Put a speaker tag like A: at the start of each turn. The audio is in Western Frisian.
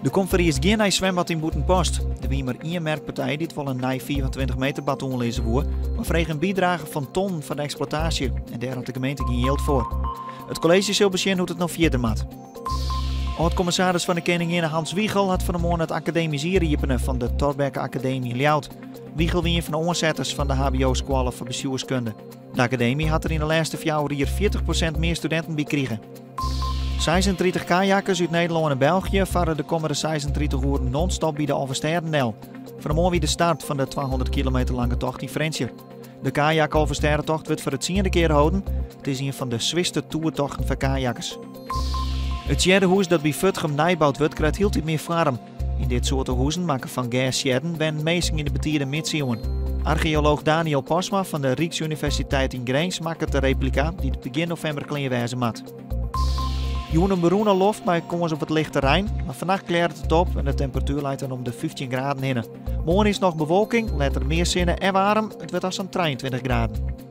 A: Der komt foarearst gjin nij swimbad yn Bûtenpost. Der wie mar ien merkpartij dy't wol in nij 25 meter bad oanlizze woe, mar frege in bydrage fan tonnen foar de eksploitaasje en dêr hat de gemeente gjin jild foar. It kolleezje sil besjen hoe't it no fierder moat. Ald-kommissaris fan de Keninginne Hans Wiegel hat fan 'e moarn it akademysk jier iepene fan de Thorbecke Akademy yn Ljouwert. Wiegel wie ien fan de oansetters fan de HBO-skoalle foar bestjoerskunde. De akademy hat der yn de lêste fjouwer jier 40% mear studinten by krige. 36 kajakkers út Nederlân en België farre de kommende 36 oeren non-stop by de Alvestêden del. Fan 'e moarn wie de start fan de 200 kilometer lange tocht yn Frjentsjer. De kajak-Alvestêdetocht wurdt foar de tsiende kear holden. It is ien fan de swierste toertochten foar kajakkers. It sjeddehûs dat by Furdgum nijboud wurdt, krijt hieltyd mear foarm. Yn dit soarte huzen, makke fan gerssjedden, wennen minsken yn de betide midsiuwen. Archeolooch Daniel Postma fan de Ryksuniversiteit yn Grins makket de replika, dy't begjin novimber klear wêze moat. Jûn in berûne loft mei kâns op wat lichte rein, mar fannacht klearret it op en de temperatuer leit dan om de 15 graden hinne. Moarn is noch bewolking, letter mear sinne en waarm. It wurdt dan sa'n 23 graden.